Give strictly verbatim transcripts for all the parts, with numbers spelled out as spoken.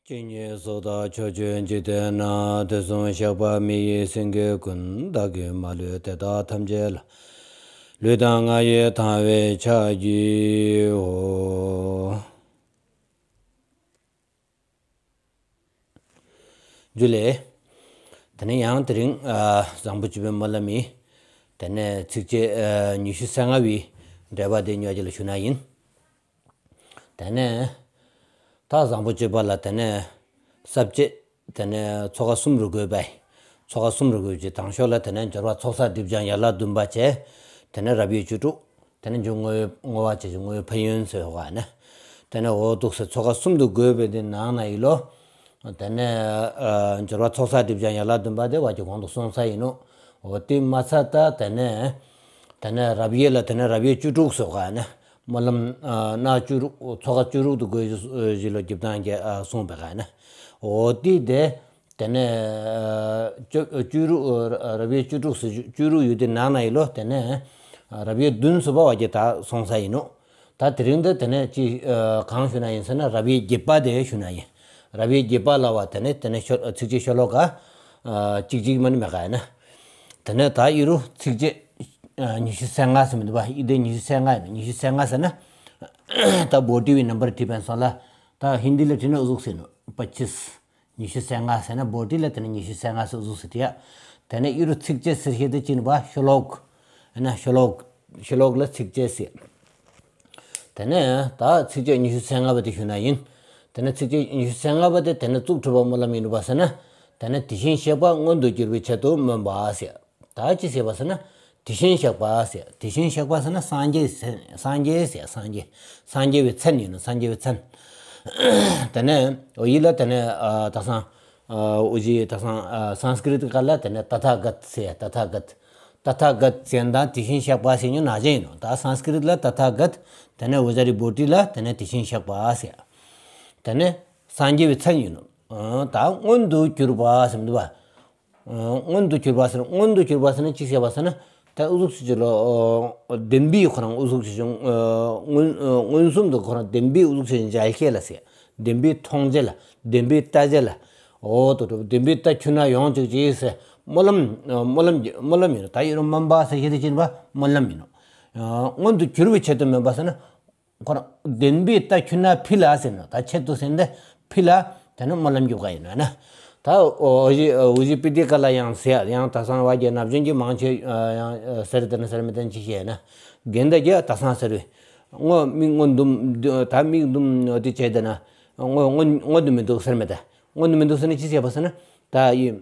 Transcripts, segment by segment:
ཇི་སྙེད་སུ་དག་ཕྱོགས་བཅུའི་འཇིག་རྟེན་ན། དུས་གསུམ་གཤེགས་པ་མི་ཡི་སེང་གེ་ཀུན། བདག་གིས་མ་ལུས་དེ་དག་ཐམས་ཅད་ལ། ལུས་དང་ངག་ཡིད་དང་བས་ཕྱག་བགྱིའོ། ཇུ་ལེ། དེ་ནས་ཡང་དེ་རིང་ཨ་བཟང་པོ་སྤྱོད་པའི་སྨོན་ལམ་ཡིན། དེ་ནས་ཚིགས་བཅད་ཨ་ཉི་ཤུ་རྩ་ལྔ་བའི་འགྲེལ་པ་དེ་ཉོ་རྒྱུ་ལ་ཞུ་ན་ཡིན། དེ་ནས་ད་བཟང་པོ་སྤྱོད་པ་ལ་དེ་ནས་ས་བཅད་དེ་ནས་ཚོགས་ཀ་གསུམ་རུ་བགོས་པས། ཚོགས་ཀ་གསུམ་རུ་བགོས་ཀྱི་དང་ཤོག་ལ་དེ་ནས་སྦྱོར་བ་ཚོགས་བསགས་སྒྲིབ་སྦྱང་ཡན་ལག་བདུན་པ་བྱས། དེ་ནས་རབ་དབྱེ་བཅུ་དྲུག་དེ་ནས་འཇུག་དངོས་བསྔོ་བ་བྱེད་ཀྱི་དངོས་ཕན་ཡོན་ཟེར་བ་ནི། དེ་ནས་འོ་འདུག་སེ་ཚོགས་ཀ་གསུམ་དུ་བགོས་པའི་དེ་ནང་ན་ཡིན་ལོ། དེ་ནས་ཨ་སྦྱོར་བ་ཚོགས་བསགས་སྒྲིབ་སྦྱང་ཡན་ལག་བདུན་པ་དེ་བ་གྱི་གོང་དུ་གསུངས་ས་ཡིན་ནོ། འོ་དེ་མ་ཚད་ད་དེ་ནས་དེ་ནས་རབ་དབྱེ་ལ་དེ་ནས་རབ་དབྱེ་བཅུ་དྲུག་སོགས་ཀ་ནི་སྨོན་ལམ་ཨ་སྣ་བཅུ་དྲུག་ཚོགས་ཀ་བཅུ་དྲུག་ཏུ་བགོས་ཞིག་ལ་རྒྱུ་དང་རྒྱ་ཨ་གསུངས་པའི་ཀ་ནི། འོ་དེ་དེ་དེ་ནས་ཨ་བཅུ་བཅུ་དྲུག་ཨ་རབ་དབྱེ་བཅུ་དྲུག་སུ་བཅུ་དྲུག་ཡོད་དེ་ནང་ན་ཡིན་ལོ། དེ་ནས་ཨ་རབ་དབྱེ་བདུན་ཟུར་པ་བ་གྱི་ད་གསུངས་ས་ཡིན་ནོ། ད་དེ་རིང་འདི་དེ་ནས་ཅི་ཨ་གང་ཞུ་ན་ཡིན་ཟེར་ན་རབ་དབྱེ་བརྒྱད་པ་དེ་ཞུ་ན་ཡིན། རབ་དབྱེ་བརྒྱད་པ་ལ་བ་དེ་ནས་དེ་ནས་ཤོ་ཚིགས་བཅད་ཤོ་ལོ་ཀ་ཨ་གཅིག་གཅིག་མ་ནི་མེད་ཀ་ཡིན་ན། དེ་ནས་ད་ཨི་རུ་ཚིགས་བཅད་ཨ་ཉི་ཤུ་རྩ་ལྔ་ཟེར་མི་འདུག་པ། ཨི་དེ་ཉི་ཤུ་རྩ་ལྔ་ཡིན་ནོ། ཉི་ཤུ་རྩ་ལྔ་ཟེར་ན་ད་བོ་ཊི་བའི་ནམ་བར་བྲིས་པའི་སོང་ལ། ད་ཧིན་དི་ལ་བྲིས་ན་ཨུ་ཟུག་ཟེར་ནོ། པ་ཅིས། ཉི་ཤུ་རྩ་ལྔ་ཟེར་ན་བོ་ཊི་ལ་དེ་ནས་ཉི་ཤུ་རྩ་ལྔ་ཟེར་ཨུ་ཟུག་ཟེར་དེ་ཡ། དེ་ནས་ཨི་རུ་ཚིགས་བཅད་ཟེར་ཤེས་དེ་ཅི་ནི་པ་ཤོ་ལོ་ཀ་ཨ་ན་ཤོ་ལོ་ཀ་ཤོ་ལོ་ཀ་ལ་ཚིགས་བཅད་ཟེར། དེ་ནས་ད་ཚིགས་བཅད་ཉི་ཤུ་རྩ་ལྔ་པ་དེ་ཞུ་ན་ཡིན། དེ་ནས་ཚིགས་བཅད་ཉི་ཤུ་རྩ་ལྔ་པ་དེ་དེ་ནས་བཙུགས་གྲུབ་པ་སྨོན་ལམ་ཡིན་ནི་པ་ཟེར་ན། དེ་ནས་དེ་བཞིན་གཤེགས་པ་མངོན་དུ་གྱུར་པའི་ཆེད་དུ་སྨོན་པ་ཟེར། ད་ཅི་ཟེར་བ་ཟེར་ན། དེ་བཞིན་གཤེགས་པ་ཟེར། དེ་བཞིན་གཤེགས་པ་ཟེར་ན་སངས་རྒྱས་ཟེར། སངས་རྒྱས་ཟེར། སངས་རྒྱས། སངས་རྒྱས་པའི་མཚན་ཡིན་ནོ། སངས་རྒྱས་པའི་མཚན། དེ་ནས་འོ་ཡི་ལ་དེ་ནས་ཨ་ད་སང་ཨ་འོ་ཇི་ད་སང་ཨ་སཾ་སྐྲྀ་ཏ་ཀ་ལ་དེ་ནས་ཏ་ཐཱ་ག་ཏ་ཟེར། ཏ་ཐཱ་ག་ཏ། ཏ་ཐཱ་ག་ཏ་ཟེར་དང་དེ་བཞིན་གཤེགས་པ་ཟེར་ཉོ་ན་ཅན་ཡིན་ནོ། ད་སཾ་སྐྲྀ་ཏ་ལ་ཏ་ཐཱ་ག་ཏ། དེ་ནས་འོ་ཇ་རི་བོ་ཊི་ལ་དེ་ནས་དེ་བཞིན་གཤེགས་པ་ཟེར། དེ་ནས་སངས་རྒྱས་པའི་མཚན་ཡིན་ནོ། ཨ་ད་མངོན་དུ་གྱུར་པ་ཟེར་མི་འདུག་པ། མངོན་དུ་གྱུར་པ་ཟེར། མངོན་དུ་གྱུར་པ་ཟེར་ན་ཅི་ཟེར་བ་ཟེར་ན། ད་ཨུ་ཟུག་ཅིག་ལོ། བདེན་པའི་ཁོ་རང་ཨུ་ཟུག་ཅིག་མངོན་མངོན་སུམ་དུ་ཁོ་རང་བདེན་པའི་ཨུ་ཟུག་ཅིག་འཇལ་ཤེས་ལ་ཟེར། བདེན་པའི་མཐོང་བྱེད་ལ། བདེན་པའི་ལྟ་བྱེད་ལ། འོ་དོ་དོ་བདེན་པའི་ལྟ་ཁྱོད་ན་ཡོང་ཅིག་ཅིག་ཟེར། སྨོན་ལམ་སྨོན་ལམ་སྨོན་ལམ་ཡིན་ནོ། ད་ཡིན་རུང་སྨོན་པ་ཟེར་ཤེས་དེ་ཅི་ཡིན་པ་སྨོན་ལམ་ཡིན་ནོ། མངོན་དུ་གྱུར་པའི་ཆེད་དུ་སྨོན་པ་ཟེར་ན། ཁོ་རང་བདེན་པའི་ལྟ་ཁྱོད་ན་ཕི་ལ་ཟེར་ནོ། ད་ཆེད་དུ་ཟེར་འདི་ཕི་ལ་དེ་ནི་སྨོན་ལམ་རྒྱབ་ཀ་ཡིན་ནོ་ན། ད་འོ་ཇི་འོ་ཇི་པི་ཏི་ཀ་ལ་ཡང་ཟེར་ཡང་ད་སང་བ་རྒྱལ་ནབ་ཅན་གྱི་མང་ཆེ་ཡང་ཟེར་དེ་ནི་ཟེར་མི་དེ་ཅི་ཤེས་ན། རྒན་ད་རྒྱ་ད་སང་ཟེར་བས། སྔོ་མིག་སྔོ་འདུམ་ད་མིག་འདུམ་འོ་དེ་བྱས་དེ་ན། སྔོ་སྔོ་སྔོ་དུ་མི་འདུག་ཟེར་མི་ད། སྔོ་དུ་མི་འདུག་ཟེར་ནི་ཅི་ཟེར་བ་ཟེར་ན། ད་ཡིན།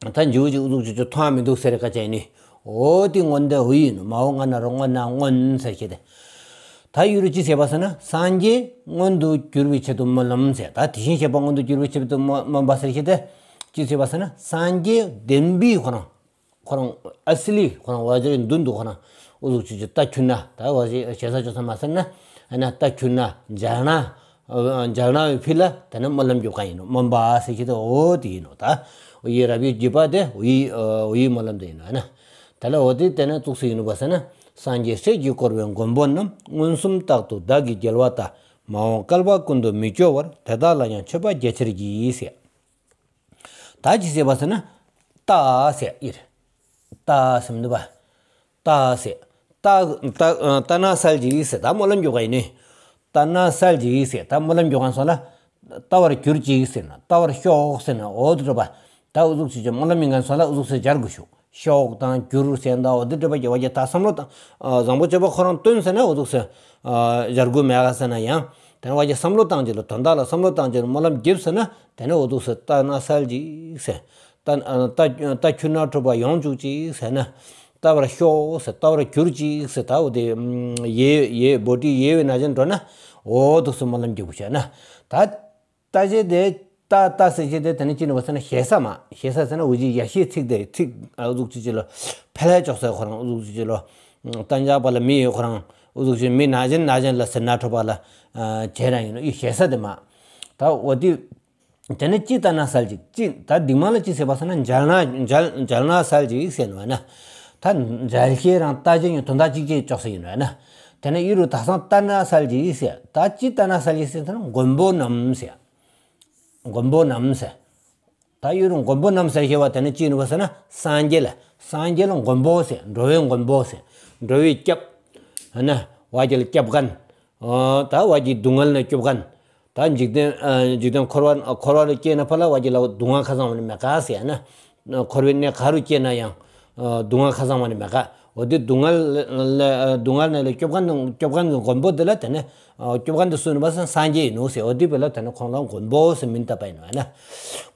ད་འཇིའུ་ཅིག་ཨུ་ཟུག་ཅིག་ཅིག་མཐོང་མི་འདུག་ཟེར་ཀ་ཅན་ནི། འོ་དེ་སྔོན་དེ་འུ་ཡིན་ནོ། མ་འོ་ང་ན་རོ་སྔོ་ན་སྔོན་ཟེར་ཤེས་དེ། ད་ཡུ་རུ་ཅི་ཟེར་བ་ཟེར་ན་སངས་རྒྱས་མངོན་དུ་གྱུར་པའི་ཆེད་དུ་སྨོན་ལམ་ཟེར། ད་དེ་བཞིན་གཤེགས་པ་མངོན་དུ་གྱུར་པའི་ཆེད་དུ་སྨོན་སྨོན་པ་ཟེར་ཤེས་དེ། ཅི་ཟེར་བ་ཟེར་ན་སངས་རྒྱས་བདེན་པའི་ཁོ་རང་ཁོ་རང་ཨ་སི་ལི་ཁོ་རང་བ་ཇ་རི་མདུན་དུ་ཁོ་རང་ཨུ་ཟུག་ཅིག་ཅིག་ལྟ་ཁྱོད་ན་ད་བ་ཞེ་ས་ཅོ་ས་མ་ཟེར་ན་ཨ་ན་ལྟ་ཁྱོད་ན་མཇལ་ན། འཇལ་ན་བའི་ཕི་ལ་དེ་ནི་སྨོན་ལམ་རྒྱབ་ཀ་ཡིན་ནོ། སྨོན་པ་ཟེར་ཤེས་དེ་འོ་དེ་ཡིན་ནོ། ད་འོ་ཡི་རབ་དབྱེ་བརྒྱད་པ་དེ་འོ་ཡི་འོ་ཡི་སྨོན་ལམ་དེ་ཡིན་ནོ་ན། དེ་ལ་འོ་དེ་དེ་ནི་བཙུགས་སུ་ཡིན་ནོ་པ་ཟེར་ན། སངས་རྒྱས་སྲས་ཀྱིས་བསྐོར་བའི་མགོན་པོ་རྣམས། མངོན་སུམ་རྟག་ཏུ་བདག་གིས་རྒྱལ་བ་ལྟ། མ་འོངས་བསྐལ་པ་ཀུན་ཏུ་མི་སྐྱོ་བར། དེ་དག་ལ་ཡང་མཆོད་པ་རྒྱ་ཆེར་བགྱི་ཟེར། ད་ཅི་ཟེར་བ་ཟེར་ན། ལྟ་ཟེར་ཨིར། ལྟ་ཟེར་མི་འདུག་པ། ལྟ་ཟེར། ལྟ་ལྟ་ལྟ་ན་གསལ་ཅིག་ཟེར། ད་སྨོན་ལམ་རྒྱག་ག་ཡིན་ནི། ལྟ་ན་གསལ་ཅིག་ཟེར། ད་སྨོན་ལམ་རྒྱག་ག་སོང་ལ། ལྟ་བར་གྱུར་ཅིག་ཟེར་ན། ལྟ་བར་ཤོག་ཟེར་ན། འོ་དེ་འདྲ་པ། ད་འུ་ཟུག་ཅིག་ཅིག་སྨོན་ལམ་ཡིན་ག་སོང་ལ་འུ་ཟུག་ཟེར་སྦྱར་དགོས་ཤོག་ཤོག་དང་གྱུར་ཟེར་ད་འོ་དེ་འདྲ་པ་རྒྱག་པ་རྒྱག་ད་བསམ་བློ་བཏང་། བཟང་པོ་སྤྱོད་པ་ཁོ་རང་བཏོན་ཟེར་ན་འུ་ཟུག་ཟེར་སྦྱར་དགོས་མེད་ག་ཟེར་ན་ཡང་། དེ་ནས་བ་རྒྱག་བསམ་བློ་བཏང་ཅིག་ལ་དོན་དག་ལ་བསམ་བློ་བཏང་ཅིག་ལ་སྨོན་ལམ་རྒྱབ་ཟེར་ན། དེ་ནས་འོ་འདུག་སེ་ལྟ་ན་གསལ་ཅིག་ཟེར། ལྟ་ལྟ་ལྟ་ཁྱོད་ན་འཕྲོད་པ་ཡོང་བཅུག་ཅིག་ཟེར་ན། ལྟ་བར་ཤོག་ཟེར། ལྟ་བར་གྱུར་ཅིག་ཟེར། ད་འོ་དེ་ཡེ་ཡེ་བོ་ཊི་ཡེ་བའི་ན་ཅན་འགྲོ་ན། འོ་འདུག་སེ་སྨོན་ལམ་རྒྱབ་དགོས་ཤ་ན། ད་ལྟ་བྱེད་དེ་ལྟ་ལྟ་ཟེར་བྱེད་དེ་དེ་ནི་ཅི་ནི་བ་ཟེར་ན་ཞེ་ས་མ། ཞེ་ས་ཟེར་ན་འུ་ཅི་ཡ་ཤེས་ཚིག་དེ་ཚིག་འུ་ཟུག་ཅིག་ཅིག་ལོ། ཕལ་ལ་ཅོག་ཟེར་ཁོ་རང་འུ་ཟུག་ཅིག་ཅིག་ལོ། ལྟ་འཇག་པ་ལ་མི་ཡོད་ཁོ་རང་འུ་ཟུག་ཅིག་མི་ན་ཅན་ན་ཅན་ལ་ཟེར་ན་འཕྲོད་པ་ལ། བྱེད་རང་ཡིན་ནོ་ཡི་ཞེ་ས་དེ་མ། ད་འོ་དེ། དེ་ནི་ཅི་ལྟ་ན་གསལ་ཅིག་ཅི་ད་སྡིག་མ་ལ་ཅི་ཟེར་བ་ཟེར་ན་མཇལ་ན་མཇལ་མཇལ་ན་གསལ་ཅིག་ཟེར་ནོ་ན། ད་མཇལ་ཤེས་རང་ལྟ་བྱེད་ཡང་དོན་དག་གཅིག་གཅིག་ཅོག་ཟེར་ཡིན་ནོ་ན། དེ་ནི་ཡུ་རུ་ད་སང་ལྟ་ན་གསལ་ཅིག་ཟེར། ད་ཅི་ལྟ་ན་གསལ་ཅིག་ཟེར་ན་མགོན་པོ་རྣམས་ཟེར། མགོན་པོ་རྣམས་ཟེར། ད་ཡུལ་མགོན་པོ་རྣམས་ཟེར་ཞེས་པ་དེ་ནི་ཅི་ཡིན་པ་ཟེར་ན་སངས་རྒྱས་ལ། སངས་རྒྱས་ལ་མགོན་པོ་ཟེར། འགྲོ་བའི་མགོན་པོ་ཟེར། འགྲོ་བའི་སྐྱབས། ཨ་ན་བ་ཅི་ལ་སྐྱབས་མཁན། ཨོ་ད་བ་ཅི་སྡུག་བསྔལ་ནས་སྐྱོབ་མཁན། ད་འཇིག་རྟེན་ཨ་འཇིག་རྟེན་འཁོར་བ་འཁོར་བ་ལ་སྐྱེས་ན་ཕར་ལ་བ་ཅི་ལ་སྡུག་བསྔལ་ཁ་ཚང་བ་ནི་མེད་ག་ཟེར་ན། འཁོར་བའི་གནས་ག་རུ་སྐྱེས་ན་ཡང་སྡུག་བསྔལ་ཁ་ཚང་བ་ནི་མེད་ག། འོ་དེ་སྡུག་བསྔལ་ལས་སྡུག་བསྔལ་ནས་ལ་སྐྱོབ་མཁན་སྐྱོབ་མཁན་གྱི་མགོན་པོ་དེ་ལ་དེ་ནི་སྐྱོབ་མཁན་དེ་སུ་ཡིན་པ་ཟེར་ན་སངས་རྒྱས་ཡིན་ནོ་ཟེར། འོ་དེ་བས་ལ་དེ་ནི་ཁོང་ལ་མགོན་པོ་ཟེར་མིང་བཏགས་པ་ཡིན་ནོ། ཨ་ན་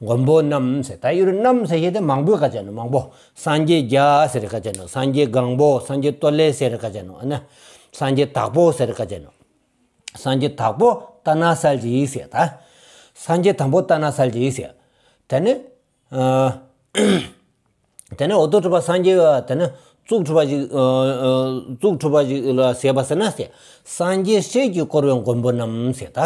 མགོན་པོ་རྣམས་ཟེར། ད་ཡུལ་རྣམས་ཟེར་ཞེས་དེ་མང་པོའི་སྐད་ཆ་ནོ། མང་པོ། སངས་རྒྱས་བརྒྱ་ཟེར་སྐད་ཆ་ནོ། སངས་རྒྱས་གང་པོ། སངས་རྒྱས་སྟོད་ལས་ཟེར་སྐད་ཆ་ནོ། ཨ་ན་སངས་རྒྱས་དྭགས་པོ་ཟེར་སྐད་ཆ་ནོ། སངས་རྒྱས་དྭགས་པོ་ལྟ་ན་གསལ་གྱི་ཟེར། ད་སངས་རྒྱས་དང་པོ་ལྟ་ན་གསལ་གྱི་ཟེར། དེ་ནི་ཨ་དེ་ནས་འོ་དོ་གྲུབ་པ་སངས་རྒྱས་པ་དེ་ནི་གཙུག་གྲུབ་པ་ཞིག་ཨ་ཨ་གཙུག་གྲུབ་པ་ཞིག་ལ་ཟེར་བ་ཟེར་ན་ཟེར། སངས་རྒྱས་སྲས་ཀྱིས་བསྐོར་བའི་མགོན་པོ་རྣམས་ཟེར། ད་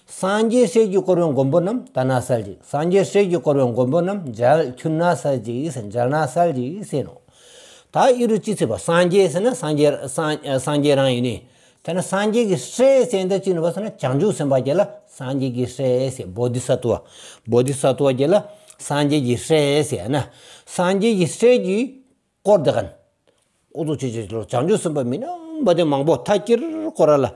སངས་རྒྱས་སྲས་ཀྱིས་བསྐོར་བའི་མགོན་པོ་རྣམས་ལྟ་ན་གསལ་གྱི། སངས་རྒྱས་སྲས་ཀྱིས་བསྐོར་བའི་མགོན་པོ་རྣམས་མཇལ་ཁྱོད་ན་གསལ་གྱི་ཟེར། མཇལ་ན་གསལ་གྱི་ཟེར་ནོ། ད་ཨི་རུ་ཅི་ཟེར་བ་སངས་རྒྱས་ཟེར་ན་སངས་རྒྱས་སངས་སངས་རྒྱས་རང་ཡིན་ནི། དེ་ནི་སངས་རྒྱས་ཀྱི་སྲས་ཟེར་འདི་ཅི་ནི་བ་ཟེར་ན་བྱང་ཆུབ་སེམས་དཔའ་རྒྱལ་ལ་སངས་རྒྱས་ཀྱི་སྲས་ཟེར། བོ་དྷི་ས་ཏྭ། བོ་དྷི་ས་ཏྭ་རྒྱལ་ལ་སངས་རྒྱས་ཀྱི་སྲས་ཟེར་ན། སངས་རྒྱས་ཀྱི་སྲས་ཀྱིས་བསྐོར་དེ་གན། ཨུ་ཚུགས་ཆེ་ཆེ་ལོ་བྱང་ཆུབ་སེམས་དཔའ་མི་རྣམས་པ་དེ་མང་པོ་མཐའ་དཀྱིལ་སྐོར་ར་ལ།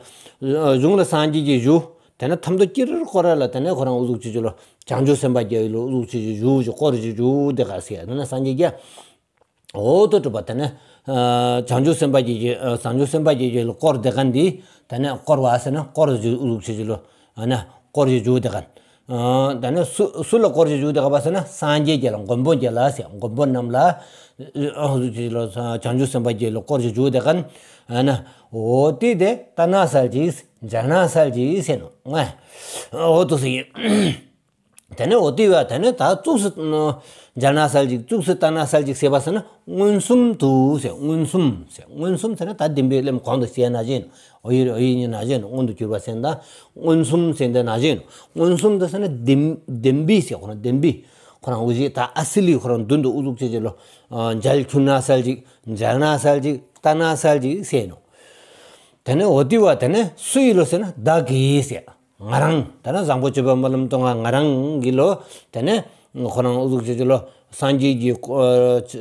གཞུང་ལ་སངས་རྒྱས་ཀྱི་བཞུགས། དེ་ནི་ཐམ་ཐོ་དཀྱིལ་སྐོར་ར་ལ་དེ་ནི་ཁོ་རང་ཨུ་ཚུགས་ཆེ་ཆེ་ལོ་བྱང་ཆུབ་སེམས་དཔའ་རྒྱལ་ལོ་ཨུ་ཚུགས་ཆེ་ཆེ་བཞུགས་བཞུགས་བསྐོར་བཞུགས་བཞུགས་དེ་ག་ཟེར་ན་སངས་རྒྱས་ཀྱི། འོ་དོ་གྲུབ་པ་དེ་ནི་ཨ་བྱང་ཆུབ་སེམས་དཔའ་གྱི་ཨ་བྱང་ཆུབ་སེམས་དཔའ་གྱི་ཡུལ་བསྐོར་དེ་གན་འདི་དེ་ནི་བསྐོར་བ་ཟེར་ན་བསྐོར་བཞུགས་ཨུ་ཚུགས་ཆེ་ཆེ་ལོ། ཨ་ན་བསྐོར་བཞུགས་བཞུགས་དེ་གན། ཨ་དེ་ནི་སུ་སུ་ལ་བསྐོར་བཞུགས་བཞུགས་དེ་ག་བ་ཟེར་ན་སངས་རྒྱས་རྒྱལ་ལ་མགོན་པོ་རྒྱལ་ལ་ཟེར། མགོན་པོ་རྣམས་ལ་ཨུ་ཚུགས་ཆེ་ཆེ་ལོ་བྱང་ཆུབ་སེམས་དཔའ་གྱི་ཡུལ་བསྐོར་བཞུགས་བཞུགས་དེ་གན། ཨ་ན་འོ་དེ་དེ་ལྟ་ན་གསལ་གྱི་མཇལ་ན་གསལ་གྱི་ཟེར་ནོ། ཨ་འོ་དོ་ཟེར། དེ་ནས་འོ་དེ་བ་དེ་ནས་ད་གཙུགས་སུ་མཇལ་ན་གསལ་ཅིག། གཙུགས་སུ་ལྟ་ན་གསལ་ཅིག་ཟེར་བ་ཟེར་ན་མངོན་སུམ་དུ་ཟེར། མངོན་སུམ་ཟེར། མངོན་སུམ་ཟེར་ན་ད་བདེན་པའི་ལམ་གོང་དུ་བཤད་ན་བཞིན། འོ་ཡི་འོ་ཡི་ཉི་ན་བཞིན་མངོན་དུ་གྱུར་པ་ཟེར་ན་ད་མངོན་སུམ་ཟེར་འདི་ན་བཞིན། མངོན་སུམ་དུ་ཟེར་ན་བདེན་བདེན་པའི་ཟེར། ཁོ་རང་བདེན་པའི་ཁོ་རང་འུ་ཅག་ད་ཨ་སི་ལི་ཁོ་རང་མདུན་དུ་ཨུ་ཚུགས་ཆེ་ཆེ་ལོ། མཇལ་ཁྱོད་ན་གསལ་ཅིག། མཇལ་ན་གསལ་ཅིག། ལྟ་ན་གསལ་ཅིག་ཟེར་ནོ། དེ་ནས་འོ་དེ་བ་དེ་ནས་སུ་ཡིན་ལོ་ཟེར་ན་བདག་གིས་ཟེར། ང་རང་། ད་ནི་བཟང་པོ་སྤྱོད་པའི་སྨོན་ལམ་གཏོང་བ་ང་རང་གི་ལོ། དེ་ནི་ཁོ་རང་ཨུ་ཚུགས་ཆེ་ཆེ་ལོ། སངས་རྒྱས་ཀྱི་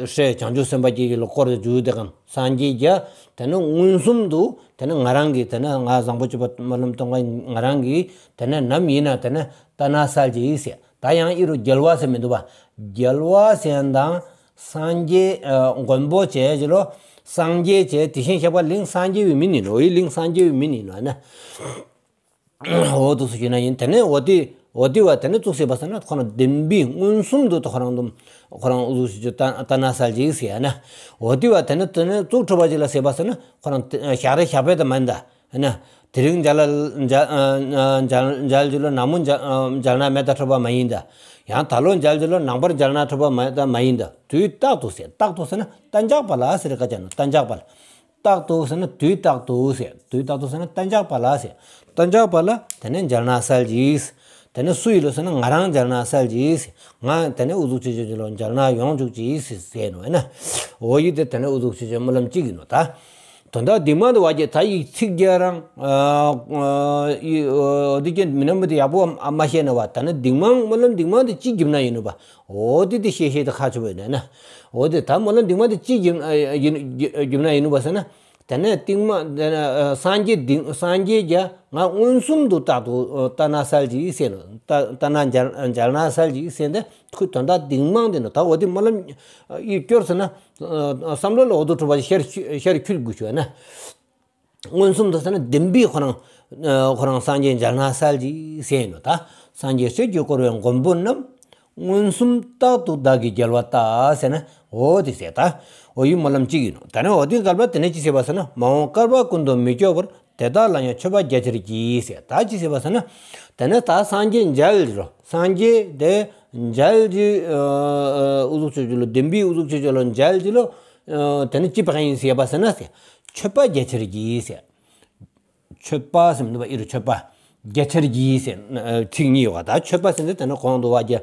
སྲས་བྱང་ཆུབ་སེམས་དཔའ་རྒྱལ་གྱི་ལོ་བསྐོར་དུ་འཇུག་དེ་གམ། སངས་རྒྱས་ཀྱི་དེ་ནི་མངོན་སུམ་དུ་དེ་ནི་ང་རང་གི་དེ་ནི་ང་བཟང་པོ་སྤྱོད་པའི་སྨོན་ལམ་གཏོང་བ་ང་རང་གི་དེ་ནི་ནམ་ཡིན་ན་དེ་ནི་ལྟ་ན་གསལ་གྱི་ཟེར། ད་ཡང་ཨི་རུ་རྒྱལ་བ་ཟེར་མི་འདུག་པ། རྒྱལ་བ་ཟེར་དང་སངས་རྒྱས་མགོན་པོ་བྱས་ཀྱི་ལོ། སངས་རྒྱས་བྱས་དེ་བཞིན་གཤེགས་པ་གླིང་སངས་རྒྱས་པའི་མིང་ཡིན་ནོ། ཨི་གླིང་སངས་རྒྱས་པའི་མིང་ཡིན་ནོ་ན། འོ་དུ་སུ་ཞུ་ན་ཡིན། དེ་ནས་འོ་དེ་འོ་དེ་བ་དེ་ནས་གཙུག་ཟེར་བ་ཟེར་ན་ཁོ་རང་བདེན་པའི་མངོན་སུམ་དུ་ཁོ་རང་དུ་ཁོ་རང་འུ་ཚུགས་ཞུ་ལྟ་ན་གསལ་ཅིག་ཟེར་ཡ་ན། འོ་དེ་བ་དེ་ནས་དེ་ནས་གཙུག་གྲུབ་པ་ཅིག་ལ་ཟེར་བ་ཟེར་ན་ཁོ་རང་ཞག་རེ་ཞག་པའི་དུ་མ་ཡིན་ད། ན་དེ་རིང་མཇལ་ལ་མཇལ་མཇལ་མཇལ་ཅིག་ལོ་ནངས་མོ་མཇལ་མཇལ་ན་མེད་ད་ཁྲོ་བ་མ་ཡིན་ད། ཡང་ད་ལོ་མཇལ་ཅིག་ལོ་ནངས་པར་མཇལ་ན་ཁྲོ་བ་མ་ད་མ་ཡིན་ད། དུས་རྟག་ཏུ་ཟེར། རྟག་ཏུ་ཟེར་ན་གཏན་འཇགས་པ་ལ་ཟེར་ག་ཅན་ནོ། གཏན་འཇགས་པ་ལ། རྟག་ཏུ་ཟེར་ན་དུས་རྟག་ཏུ་ཟེར། དུས་རྟག་ཏུ་ཟེར་ན་གཏན་འཇགས་པ་ལ་ཟེར། གཏན་འཇགས་པ་ལ་དེ་ནས་མཇལ་ན་གསལ་ཅིག། དེ་ནས་སུ་ཡིན་ལོ་ཟེར་ན་ང་རང་མཇལ་ན་གསལ་ཅིག། ང་དེ་ནས་འུ་ཚུགས་ཆེ་ཆེ་ལོ་མཇལ་ན་ཡོང་བཅུག་ཅིག་ཟེར་ནོ་ཨེ་ན། འོ་ཡི་དེ་དེ་ནས་འུ་ཚུགས་ཆེ་ཆེ་སྨོན་ལམ་གཅིག་ཡིན་ནོ་ད། དོན་དག་འདི་མ་འདི་བ་རྒྱ་ད་ཡིག་ཚིག་རྒྱ་རང་ཨ་ཨ་ཡི་ཨ་འདི་རྒྱ་མི་ནམ་འདི་ཡག་པོ་མ་ཤེས་ན་བ། ད་ནི་འདི་མང་སྨོན་ལམ་འདི་མང་འདི་གཅིག་རྒྱུབ་ན་ཡིན་ནོ་བ། འོ་དེ་དེ་ཤེས་ཤེས་དེ་ཁ་ཆུ་བས་ན་ན། འོ་དེ་ད་སྨོན་ལམ་འདི་མང་འདི་གཅིག་རྒྱུབ་ཨ་ཡིན་རྒྱུ་རྒྱུབ་ན་ཡིན་ནོ་བ་ཟེར་ན། དེ་ནས་སྟིང་མ་དེ་ནས་ཨ་སངས་རྒྱས་འདི་སངས་རྒྱས་རྒྱ་ང་མངོན་སུམ་དུ་རྟག་ཏུ་ཨ་ལྟ་ན་གསལ་ཅིག་ཟེར་ནོ། ལྟ་ལྟ་ན་མཇལ་མཇལ་ན་གསལ་ཅིག་ཟེར་ཏེ་ཁོའི་དོན་དག་འདི་མང་འདི་ནོ། ད་འོ་དེ་སྨོན་ལམ་ཨ་ཡིག་སྐྱོར་ཟེར་ན། བསམ་བློ་ལ་འོ་དོ་གྲུབ་པ་ཤར་ཤར་ཁྱུད་དགོས་ཞུ་ན། མངོན་སུམ་དུ་ཟེར་ན་བདེན་པའི་ཁོ་རང་ཁོ་རང་སངས་རྒྱས་མཇལ་ན་གསལ་ཅིག་ཟེར་ཡིན་ནོ། ད་སངས་རྒྱས་སྲས་ཀྱིས་བསྐོར་བའི་མགོན་པོ་རྣམས། མངོན་སུམ་རྟག་ཏུ་བདག་གིས་རྒྱལ་བ་ལྟ་ཟེར་ན་འོ་དེ་ཟེར། ད་འོ་ཡི་སྨོན་ལམ་གཅིག་ཡིན་ནོ། ད་ནི་འོ་དེ་བསྐལ་པ་དེ་ནས་ཅི་ཟེར་བ་ཟེར་ན་མ་འོངས་བསྐལ་པ་ཀུན་ཏུ་མི་སྐྱོ་བར། དེ་དག་ལ་ཡང་མཆོད་པ་རྒྱ་ཆེར་བགྱི་ཟེར། ད་ཅི་ཟེར་བ་ཟེར་ན། དེ་ནས་ད་སངས་རྒྱས་མཇལ་རོ། སངས་རྒྱས་དེ་མཇལ་གྱི་ཨུ་ཚུགས་ཆོས་ཅོ་ལོ། བདེན་པའི་ཨུ་ཚུགས་ཆོས་ཅོ་ལོ་མཇལ་གྱི་ལོ། དེ་ནས་ཅི་པ་ག་ཡིན་ཟེར་བ་ཟེར་ན་ཟེར། མཆོད་པ་རྒྱ་ཆེར་བགྱི་ཟེར། མཆོད་པ་ཟེར་མི་འདུག་པ། ཨི་རུ་མཆོད་པ་རྒྱ་ཆེར་བགྱི་ཟེར་ཚིག་གཉིས་ཡོད་པ། ད་མཆོད་པ་ཟེར་ན་དེ་ནས་གོང་དུ་བ་རྒྱ་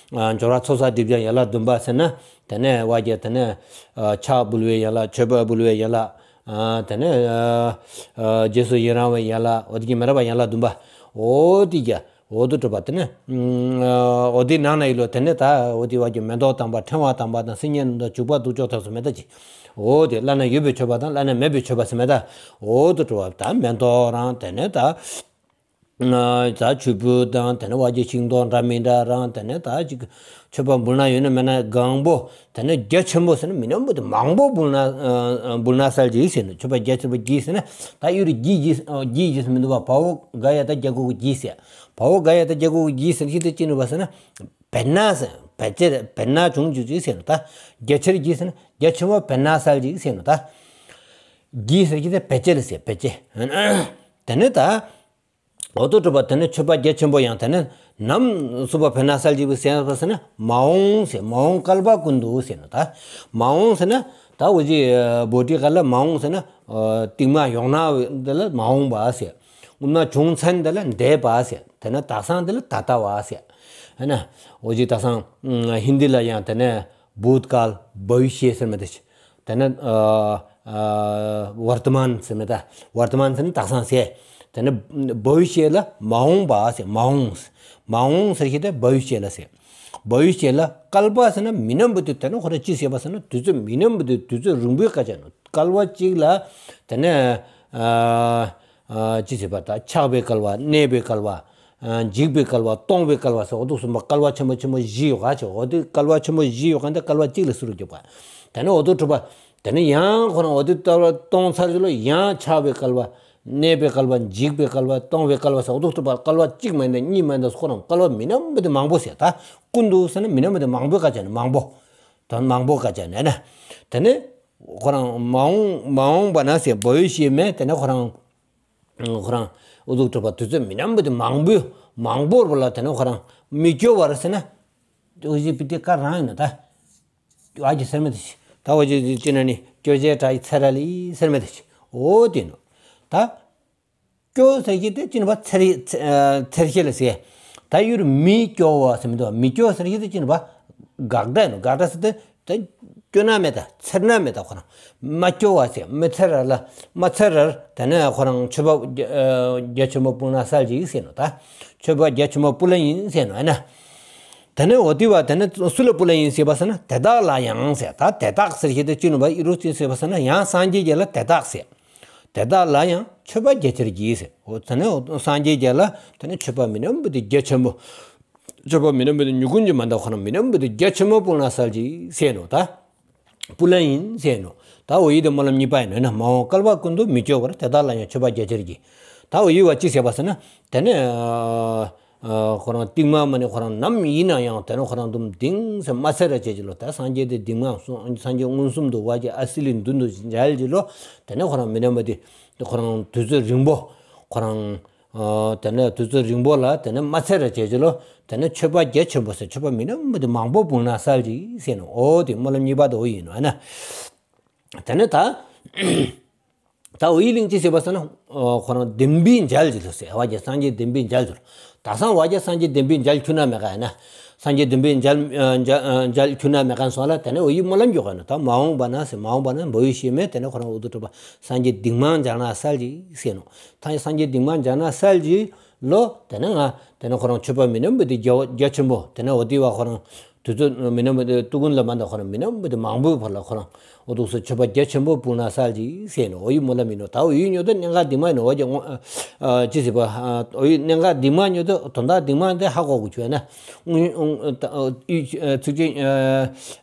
འབྱོར་བ་ཚོགས་བསགས་སྒྲིབ་སྦྱང་ཡན་ལག་བདུན་པ་ཟེར་ན། དེ་ནས་བ་རྒྱ་དེ་ནས་ཕྱག་འབུལ་བའི་ཡན་ལག། མཆོད་པ་འབུལ་བའི་ཡན་ལག། དེ་ནས་རྗེས་སུ་ཡི་རང་བའི་ཡན་ལག། འོ་དེ་གི་མི་རབས་པ་ཡན་ལག་བདུན་པ། འོ་དེ་རྒྱ་ འོ་དུ་གྲུབ་པ་དེ་ནི་འོ་དེ་ནང་ན་ཡིན་ལོ། དེ་ནི་ད་འོ་དེ་བ་གི་མེ་ཏོག་དམ་པ་ཕྲེང་བ་དམ་པ་དང་སིལ་སྙན་དང་བྱུག་པ་བདུག་ཅོག་ཐོག་སུ་མེ་ད་ཅི། འོ་དེ་བླ་ན་ཡོད་པའི་མཆོད་པ་དང་བླ་ན་མེད་པའི་མཆོད་པ་སེ་མེ་ད། འོ་དུ་གྲུབ་པ་ད་མེ་ཏོག་རང་དེ་ནི་ད། ད་ཆུ་བུ་དང་དེ་ནས་བ་གི་ཤིང་ཏོག་འདྲ་མི་འདྲ་རང་དེ་ནས་ད་ཅིག་མཆོད་པ་འབུལ་ན་ཡོད་ན་མེད་ན་གང་པོ་དེ་ནས་རྒྱ་ཆེན་པོ་ཟེར་ན་མི་ནམ་བུ་དེ་མང་པོ་འབུལ་ན་འབུལ་ན་གསལ་གྱི་ཟེར་ན། མཆོད་པ་རྒྱ་ཆེན་པོ་གྱིས་ཟེར་ན་ད་ཡུ་རུ་གྱིས་གྱིས་གྱིས་གྱིས་མི་འདུག་བ། བ་འོ་ག་ཡ་ད་རྒྱ་གུ་གུ་གྱིས་ཟེར། བ་འོ་ག་ཡ་ད་རྒྱ་གུ་གུ་གྱིས་ཟེར་ན་ཤི་དེ་ཅི་ནུ་བ་ཟེར་ན་བེར་ན་ཟེར་བེར་ཆེར་བེར་ན་བྱུང་བྱུང་གྱིས་ཟེར་ན་ད་རྒྱ་ཆེར་གྱིས་ཟེར་ན་རྒྱ་ཆེན་པོ་བེར་ན་གསལ་གྱི་ཟེར་ན་ད་གྱིས་ཟེར་ཤི་དེ་བེར་ཆེར་ཟེར་བེར་ཆེ་དེ་ནས་ད། འོ་དོ་གྲུབ་པ་དེ་ནི་མཆོད་པ་རྒྱ་ཆེན་པོ་ཡང་དེ་ནི་ནམ་སུ་པ་བེར་ན་གསལ་གྱི་བུ་ཟེར་བ་ཟེར་ན་མ་འོངས་ཟེར། མ་འོངས་བསྐལ་པ་ཀུན་ཏུ་ཟེར་ན་ད། མ་འོངས་ཟེར་ན་ད་འུ་ཅི་བོ་ཏི་ཀ་ལ་མ་འོངས་ཟེར་ན་རྟིང་མ་ཡོང་ན་འདི་ལ་མ་འོངས་པ་ཟེར། སྔོན་མ་བྱུང་ཚན་འདི་ལ་འདས་པ་ཟེར། དེ་ནི་དག་སང་འདི་ལ་ད་ལྟ་བ་ཟེར། ཧེ་ན་འུ་ཅི་དག་སང་ཧིན་དི་ལ་ཡང་དེ་ནི་བུད་ཀལ་བ་བི་ཤེ་ཟེར་མི་དེ་ཆི། དེ་ནས་བར་ཏི་མན་ཟེར་མེད་ད། བར་ཏི་མན་ཟེར་ན་དག་སང་ཟེར། དེ་ནས་བ་བི་ཤེ་ལ་མ་འོངས་པ་ཟེར། མ་འོངས། མ་འོངས་ཟེར་ཤེས་དེ་བ་བི་ཤེ་ལ་ཟེར། བ་བི་ཤེ་ལ་བསྐལ་པ་ཟེར་ན་མི་ནམ་བུ་དེ་དེ་ནས་ཁོ་ར་ཅི་ཟེར་བ་ཟེར་ན་དུས་ཚོད་མི་ནམ་བུ་དེ་དུས་ཚོད་རིང་པོའི་སྐད་ཆ་ནོ། བསྐལ་པ་གཅིག་ལ་དེ་ནས་ཅི་ཟེར་བ་ད་ཆགས་པའི་བསྐལ་པ་གནས་པའི་བསྐལ་པ། འཇིག་པའི་བསྐལ་པ་སྟོང་པའི་བསྐལ་པ་ཟེར་འོ་དུ་གསུམ་པ་བསྐལ་པ་ཆེན་པོ་ཆེན་པོ་བཞི་ཡོད་ག་ཆེ། འོ་དུ་བསྐལ་པ་ཆེན་པོ་བཞི་ཡོད་ག་འདི་བསྐལ་པ་གཅིག་ལ་སུ་རུ་རྒྱབ་ག་དེ་ནས་འོ་དུ་གྲུབ་པ་དེ་ནས་ཡང་ཁོ་རང་འོ་དུ་བསྐལ་པ་སྟོང་ཚར་གྱི་ལོ་ཡང་ཆགས་པའི་བསྐལ་པ་གནས་པའི་བསྐལ་པ་འཇིག་པའི་བསྐལ་པ་སྟོང་པའི་བསྐལ་པ་ཟེར་འོ་དུ་གྲུབ་པ་བསྐལ་པ་གཅིག་མ་ཡིན་ད་གཉིས་མ་ཡིན་ད་ཁོ་རང་བསྐལ་པ་མི་ནམ་བུ་དེ་མང་པོ་ཟེར། ད་ཀུན་ཏུ་ཟེར་ན་མི་ནམ་བུ་དེ་མང་པོའི་སྐད་ཆ་ནི་མང་པོ། ད་མང་པོ་སྐད་ཆ་ནི་ན་དེ་ནས་ཁོ་རང་མ་འོངས་མ་འོངས་པ་ན་ཟེར་བ་བི་ཤེ་མེད་དེ་ནས་ཁོ་རང་ཁོ་རང་འོ་དུ་གྲུབ་པ་དུས་ཚོད་མི་ནམ་བུ་དེ་མང་པོ་མང་པོ་བ་ལ་དེ་ནས་ཁོ་རང་མི་སྐྱོ་བར་ཟེར་ན་འོ་ཞེས་པི་ཏི་ཀ་རང་ཡིན་ན་ད་བ་གི་ཟེར་མི་དེ་ཆི། ད་བ་གི་ཅི་ན་ནི་སྐྱོ་ཅེས་དྲ་ཡི་ཚེ་ར་ལི་ཟེར་མི་དེ་ཆི། འོ་དེ་ནོ། ད་སྐྱོ་ཟེར་གྱི་དེ་ཅི་ན་བ་ཚེར་ཚེར་ཤེས་ལ་ཟེར། ད་ཡུར་མི་སྐྱོ་བ་ཟེར་མི་འདུག་མི་སྐྱོ་ཟེར་གྱི་དེ་ཅི་ན་བ་དགག་སྒྲ་ཡིན་ནོ། དགག་སྒྲ་ཟེར་དེ་ད་སྐྱོ་ན་མེད་ད་ཚེར་ན་མེད་ད་ཁོ་རང་མ་སྐྱོ་བ་ཟེར། མི་ཚེར་ར་ལ་མ་ཚེར་ར་དེ་ནས་ཁོ་རང་མཆོད་པ་རྒྱ་ཆེན་པོ་སྤུངས་ན་གསལ་གྱི་ཟེར་ནོ། ད་མཆོད་པ་རྒྱ་ཆེན་པོ་སྤུངས་ལ་ཡིན་ཟེར་ནོ། ཨ་ན་དེ་ནས་འོ་དེ་བ་དེ་ནས་སུ་ལ་སྤུངས་ལ་ཡིན་ཟེར་བ་ཟེར་ན་དེ་དག་ལ་ཡང་ཟེར། ད་དེ་དག་ཟེར་གྱི་དེ་ཅི་ན་བ་ཨི་རུ་ཅི་ཟེར་བ་ཟེར་ན་ཡང་སངས་རྒྱས་ཀྱི་ལ་དེ་དག་ཟེར། དེ་དག་ལ་ཡང་མཆོད་པ་རྒྱ་ཆེར་གྱིས་ཟེར། འོ་དེ་ནས་སངས་རྒྱས་རྒྱ་ལ་དེ་ནས་མཆོད་པ་མི་ནམ་བུ་དེ་རྒྱ་ཆེན་པོ། མཆོད་པ་མི་ནམ་བུ་དེ་མྱུ་གུ་འཇུ་མ་འདའ་ཁོ་རང་མི་ནམ་བུ་དེ་རྒྱ་ཆེན་པོ་སྤུངས་ན་གསལ་གྱིས་ཟེར་ནོ། ད་སྤུངས་ལ་ཡིན་ཟེར་ནོ། ད་འོ་ཡི་དེ་སྨོན་ལམ་གཉིས་པ་ཡིན་ནོ། ན་མ་འོངས་བསྐལ་པ་ཀུན་ཏུ་མི་སྐྱོ་བར་དེ་དག་ལ་ཡང་མཆོད་པ་རྒྱ་ཆེར་གྱིས། ད་འོ་ཡི་བ་ཅི་ཟེར་བ་ཟེར་ན་དེ་ནས། ཁོ་རང་རྟིང་མ་མ་ནི་ཁོ་རང་ནམ་ཡིན་ན་ཡང་དེ་ནས་ཁོ་རང་དུམ་དིང་ཟེར་མ་ཚེར་ར་བྱེད་ཀྱི་ལོ། ད་སངས་རྒྱས་དེ་རྟིང་མ་སངས་རྒྱས་མངོན་སུམ་དུ་བ་གི་ཨ་སི་ལི་མདུན་དུ་མཇལ་གྱི་ལོ། དེ་ནས་ཁོ་རང་མི་ནམ་བུ་དེ་ཁོ་རང་དུས་ཚོད་རིང་པོ་ཁོ་རང་དེ་ནས་དུས་ཚོད་རིང་པོ་ལ་དེ་ནས་མ་ཚེར་ར་བྱེད་ཀྱི་ལོ། དེ་ནས་མཆོད་པ་རྒྱ་ཆེན་པོ་ཟེར་མཆོད་པ་མི་ནམ་བུ་དེ་མང་པོ་སྤུངས་ན་གསལ་གྱིས་ཟེར་ནོ། འོ་དེ་སྨོན་ལམ་གཉིས་པ་དེ་འོ་ཡིན་ནོ། ཨ་ན་དེ་ནས་ད། ད་འོ་ཡི་གླིང་ཅི་ཟེར་བ་ཟེར་ན། ཁོ་རང་བདེན་པའི་མཇལ་གྱི་ལོ་ཟེར། བ་རྒྱ་སངས་རྒྱས་བདེན་པའི་མཇལ་གྱི་ལོ། ད་སང་བ་རྒྱ་སངས་རྒྱས་བདེན་པའི་མཇལ་ཁྱོད་ན་མེད་ག་ཡིན་ན། སངས་རྒྱས་བདེན་པའི་མཇལ་མཇལ་མཇལ་ཁྱོད་ན་མེད་ག་ཡིན་སོང་ལ་དེ་ནས་འོ་ཡི་སྨོན་ལམ་རྒྱག་ག་ཡིན་ན། ད་མ་འོངས་པ་ན་ཟེར་མ་འོངས་པ་ན་བ་བི་ཤེ་མེད་དེ་ནས་ཁོ་རང་འོ་དུ་གྲུབ་པ་སངས་རྒྱས་བདེན་མ་མཇལ་ན་གསལ་གྱིས་ཟེར་ནོ། ད་སངས་རྒྱས་བདེན་མ་མཇལ་ན་གསལ་གྱིས་ལོ། དེ་ནས་ང་དེ་ནས་ཁོ་རང་མཆོད་པ་མི་ནམ་བུ་དེ་རྒྱ་རྒྱ་ཆེན་པོ་དེ་ནས་འོ་དེ་བ་ཁོ་རང་། དུས་ཚོད་མི་ནམ་བུ་དེ་དུས་ཀུན་ལ་མ་འདའ་ཁོ་རང་མི་ནམ་བུ་དེ་མང་པོའི་བར་ལ་ཁོ་རང་འོ་དུ་སུ་མཆོད་པ་རྒྱ་ཆེན་པོ་སྤུངས་ན་གསལ་གྱིས་ཟེར་ནོ། འོ་ཡི་སྨོན་ལམ་ཡིན་ནོ། ད་འོ་ཡི་ཉོ་དོ་གནད་འགག་འདི་མ་ཡིན་ནོ། བ་རྒྱ་ཅི་ཟེར་བ། འོ་ཡི་གནད་འགག་འདི་མ་ཉོ་དོ་དོན་དག་འདི་མ་དེ་ཧ་གོ་དགོས་ཆོད་ན། ཚིག་ཅིག་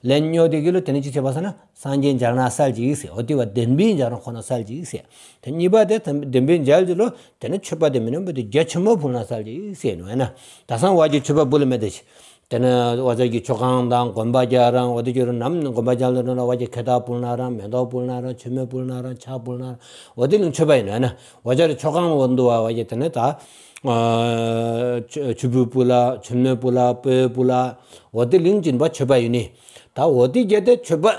ལན་ཉོ་དེ་གི་ལོ་དེ་ནས་ཅི་ཟེར་བ་ཟེར་ན། སངས་རྒྱས་མཇལ་ན་གསལ་གྱིས་ཟེར། འོ་དེ་བ་བདེན་པའི་མཇལ་ན་ཁོ་ན་གསལ་གྱིས་ཟེར། དེ་གཉིས་པ་དེ་བདེན་པའི་མཇལ་གྱི་ལོ། དེ་ནས་མཆོད་པ་དེ་མི་ནམ་བུ་དེ་རྒྱ་ཆེན་པོ་སྤུངས་ན་གསལ་གྱིས་ཟེར་ནོ། ཨ་ན་ད་སང་བ་རྒྱ་མཆོད་པ་སྤུངས་ལ་མེད་དེ་ཆི། དེ་ནས་བ་ཅག་གི་མཆོད་ཁང་དང་དགོན་པ་རྒྱ་རང་འོ་དེ་གྱུར་ནམ་དགོན་པ་རྒྱ་ལ་འགྲོ་ན་བ་ཅག་ཁེ་ཏག་སྤུངས་ན་རང་མེ་ཏོག་སྤུངས་ན་རང་མཆོད་མེ་སྤུངས་ན་རང་ཕྱག་སྤུངས་ན་རང་འོ་དེ་ལུང་མཆོད་པ་ཡིན་ནོ། ཨ་ན་བ་ཅག་རི་མཆོད་ཁང་འོ་འདུ་བ་བ་ཅག་དེ་ནས་ད་ཆུ་བུ་སྤུངས་ལ་མཆོད་མེ་སྤུངས་ལ་སྤོས་སྤུངས་ལ་འོ་དེ་ལུང་སྦྱིན་པ་མཆོད་པ་ཡིན་ནི། ད་འོ་དེ་རྒྱ་དེ་མཆོད་པ།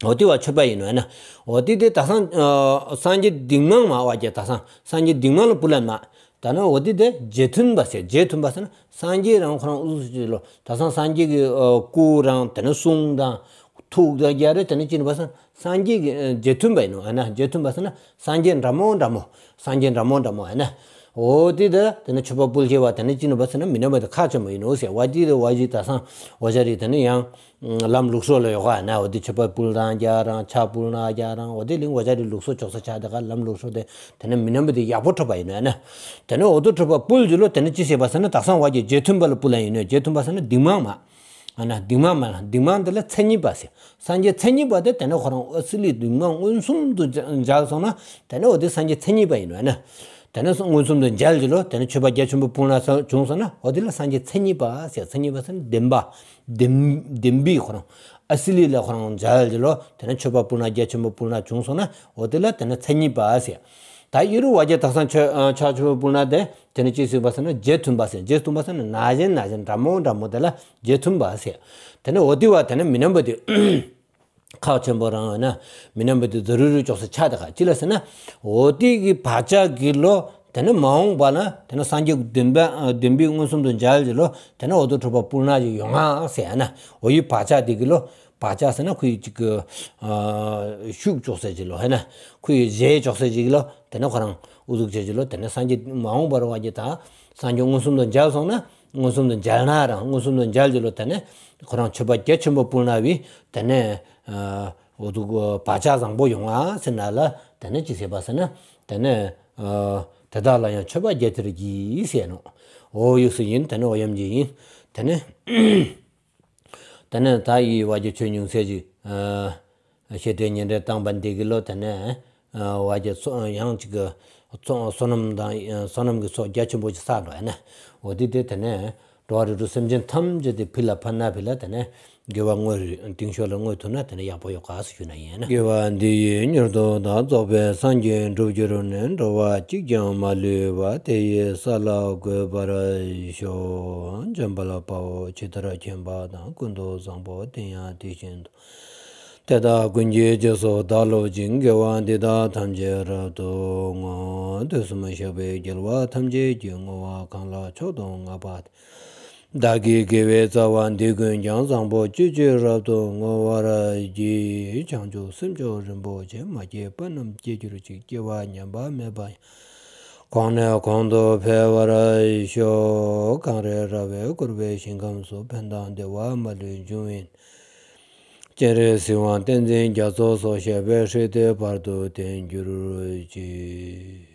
འོ་དེ་བ་མཆོད་པ་ཡིན་ནོ། ཨ་ན་འོ་དེ་དེ་ད་སང་སངས་རྒྱས་འདི་མ་མ་བ་རྒྱ་ད་སང་སངས་རྒྱས་འདི་མ་ལ་སྤུངས་ལ་མ། ད་ནི་འོ་དེ་དེ་རྗེས་མཐུན་པ་ཟེར། རྗེས་མཐུན་པ་ཟེར་ན་སངས་རྒྱས་རང་ཁོ་རང་ཨུ་ཟུ་ཅི་ལོ། ད་སང་སངས་རྒྱས་ཀྱི་སྐུ་རང་དེ་ནས་གསུང་དང་ཐུགས་དང་རྒྱ་རེ་དེ་ནས་ཅི་ནི་བ་ཟེར་ན་སངས་རྒྱས་ཀྱི་རྗེས་མཐུན་པ་ཡིན་ནོ། ཨ་ན་རྗེས་མཐུན་པ་ཟེར་ན་སངས་རྒྱས་འདྲ་མོ་འདྲ་མོ། སངས་རྒྱས་འདྲ་མོ་འདྲ་མོ། ཨ་ན་ འོ་དེ་དེ་དེ་ནི་མཆོད་པ་ཕུལ་བྱེད་པ་དེ་ནི་ཅི་ནུས་པ་ཟེར་ན་མི་ནུས་པ་དེ་ཁག་ཆེན་པོ་ཡིན་ནོ་ཟེར། བ་ཅི་དེ་བ་ཅི་ད་སང་འོ་ཅག་རེ་དེ་ནི་ཡང་ལམ་ལུགས་སྲོལ་ལ་ཡོད་ག་ན། འོ་དེ་མཆོད་པ་ཕུལ་ན་རྒྱག་རང་ཕྱག་ཕུལ་ན་རྒྱག་རང་འོ་དེ་ལིང་འོ་ཅག་རེ་ལུགས་སྲོལ་ཅོག་ས་ཆ་དེ་ག་ལམ་ལུགས་སྲོལ་དེ་དེ་ནི་མི་ནུས་པ་དེ་ཡག་པོ་འཕྲོད་པ་ཡིན་ནོ་ན། དེ་ནི་འོ་དེ་མཆོད་པ་ཕུལ་རྒྱུ་ལོ་དེ་ནི་ཅི་ཟེར་བ་ཟེར་ན་ད་སང་བ་ཅི་རྗེས་མཐུན་པ་ལ་ཕུལ་ལ་ཡིན་ནོ། རྗེས་མཐུན་པ་ཟེར་ན་འདིང་མང་མ། ཨ་ན་འདིང་མ་མ་ལ་འདིང་མ་འདི་ལ་མཚན་ཉིད་པ་ཟེར། སངས་རྒྱས་མཚན་ཉིད་པ་དེ་དེ་ནི་ཁོ་རང་ཨ་སི་ལི་འདིང་མ་མངོན་སུམ་དུ་མཇལ་སོང་ན་དེ་ནི་འོ་དེ་སངས་རྒྱས་མཚན་ཉིད་པ་ཡིན་ནོ་ན། དེ་ནི་མངོན་སུམ་དུ་མཇལ་རྒྱུ་ལོ་དེ་ནི་མཆོད་པ་རྒྱ་ཆེན་པོ་ཕུལ་ན་བྱུང་སོང་ན་འོ་དེ་ལ་སངས་རྒྱས་མཚན་ཉིད་པ་ཟེར། མཚན་ཉིད་པ་ཟེར་ན་བདེན་པ། བདེན་བདེན་པའི་ཁོ་རང་ཨ་སི་ལི་ལ་ཁོ་རང་མཇལ་རྒྱུ་ལོ་དེ་ནི་མཆོད་པ་ཕུལ་ན་རྒྱ་ཆེན་པོ་ཕུལ་ན་བྱུང་སོང་ན་འོ་དེ་ལ་དེ་ནི་མཚན་ཉིད་པ་ཟེར། ད་ཨི་རུ་བ་ཅི་ད་སང་ཕྱག་ཕྱག་ཆེན་པོ་ཕུལ་ན་དེ་དེ་ནི་ཅི་ཟེར་བ་ཟེར་ན་རྗེས་མཐུན་པ་ཟེར། རྗེས་མཐུན་པ་ཟེར་ན་ན་གཞོན་ན་གཞོན་འདྲ་མོ་འདྲ་མོ་དེ་ལ་རྗེས་མཐུན་པ་ཟེར། དེ་ནི་འོ་དེ་བ་དེ་ནི་མི་ནུས་པ་དེ་ཁག་ཆེན་པོ་རང་ཡོད་ན་མི་ནུས་པ་དེ་ཛ་རུ་རུ་ཅོག་ས་ཆ་དེ་ག་ཅི་ལ་ཟེར་ན། འོ་དེ་གི་བག་ཆགས་ཀྱི་ལོ་དེ་ནི་མ་འོངས་པ་ན་དེ་ནི་སངས་རྒྱས་བདེན་པ་བདེན་པའི་མངོན་སུམ་དུ་མཇལ་རྒྱུ་ལོ་དེ་ནི་འོ་དེ་མཆོད་པ་ཕུལ་ན་ཅིག་ཡོང་ང་ཟེར་ན། འོ་ཡི་བག་ཆགས་དེ་གི་ལོ་བག་ཆགས་ཟེར་ན་ཁོའི་ཅིག་གི་ཤུགས་ཅོག་ས་ཅིག་ལོ་ཧེ་ན་ཁོའི་རྗེས་ཅོག་ས་ཅིག་ལོ་དེ་ནི་ཁོ་རང་ཨུ་ཚུགས་བྱེད་ཅིག་ལོ་དེ་ནི་སངས་རྒྱས་མ་འོངས་པར་བ་ཅི་ད་སངས་རྒྱས་མངོན་སུམ་དུ་མཇལ་སོང་ན་མངོན་སུམ་དུ་མཇལ་ན་རང་མངོན་སུམ་དུ་མཇལ་རྒྱུ་ལོ་དེ་ནི་ཁོ་རང་མཆོད་པ་རྒྱ་ཆེན་པོ་ཕུལ་ན་བི་དེ་ནི་ཨུ་ཚུགས་བག་ཆགས་བཟང་པོ་ཡོང་ང་ཟེར་ན་ལ་དེ་ནི་ཅི་ཟེར་བ་ཟེར་ན་དེ་ནི་དེ་དག་ལ་ཡང་མཆོད་པ་རྒྱ་ཆེར་བགྱི་ཟེར་ནོ། འོ་ཡོད་སུ་ཡིན་དེ་ནི་འོ་ཡམ་གྱི་ཡིན་དེ་ནི། དེ་ནས་ད་ཡི་བ་ཅི་ཆོས་ཉུང་ཟད་ཅིག་ཤེས་ཏེ་ཉན་རེ་བཏང་པ་འདི་གི་ལོ་དེ་ནས་བ་ཅི་ཚོ་ཡང་ཅིག་གི་ཚོ་བསོད་ནམས་དང་བསོད་ནམས་ཀྱི་ཚོགས་རྒྱ་ཆེན་པོ་ཅིག་བསགས་འགྲོ་ཡ་ན། འོ་དེ་དེ་དེ་ནས་འགྲོ་བ་རིགས་དྲུག་སེམས་ཅན་ཐམས་ཅད་དེ་ཕི་ལ་ཕན་ན་ཕི་ལ་དེ་ནས་དགེ་བ་བསྔོ་རིགས་དེང་ཤོས་ལ་བསྔོ་ཐུབ་ན་དེ་ནས་ཡག་པོ་ཡོད་ག་ཟེར་ཞུ་ན་ཡིན་ན། དགེ་བ་འདི་ཡིས་མྱུར་དུ་བདག་རྫོགས་པའི་སངས་རྒྱས་འགྲུབ་འགྱུར་ནས། འགྲོ་བ་གཅིག་ཀྱང་མ་ལུས་པ། དེ་ཡི་ས་ལ་འགོད་པར་ཤོག། འཇམ་དཔལ་དཔའ་བོས་ཇི་ལྟར་མཁྱེན་པ་དང་། ཀུན་ཏུ་བཟང་པོ་དེ་ཡང་དེ་བཞིན་དུ། དེ་དག་ཀུན་གྱི་རྗེས་སུ་བདག་སློབ་ཅིང་། དགེ་བ་འདི་དག་ཐམས་ཅད་རབ་ཏུ་བསྔོ། དུས་གསུམ་གཤེགས་པའི་རྒྱལ་བ་ཐམས་ཅད་ཀྱིས། བསྔོ་བ་གང་ལ་མཆོག་ཏུ་བསྔགས་པ་དེས། བདག་གི་དགེ་བའི་རྩ་བ་འདི་ཀུན་ཀྱང་། བཟང་པོ་སྤྱོད་ཕྱིར་རབ་ཏུ་བསྔོ་བར་བགྱི། བྱང་ཆུབ་སེམས་མཆོག་རིན་པོ་ཆེ། མ་སྐྱེས་པ་རྣམས་སྐྱེ་གྱུར་ཅིག། སྐྱེ་བ་ཉམས་པ་མེད་པ་ཡང་། གོང་ནས་གོང་དུ་འཕེལ་བར་ཤོག། གངས་རི་ར་བས་བསྐོར་བའི་ཞིང་ཁམས་སུ། ཕན་དང་བདེ་བ་མ་ལུས་འབྱུང་བའི་སྤྱན་རས་གཟིགས་དབང་བསྟན་འཛིན་རྒྱ་མཚོ་སོགས། གཤེགས་པའི་སྲས་དེ་བར་དུ་བརྟན་གྱུར་ཅིག།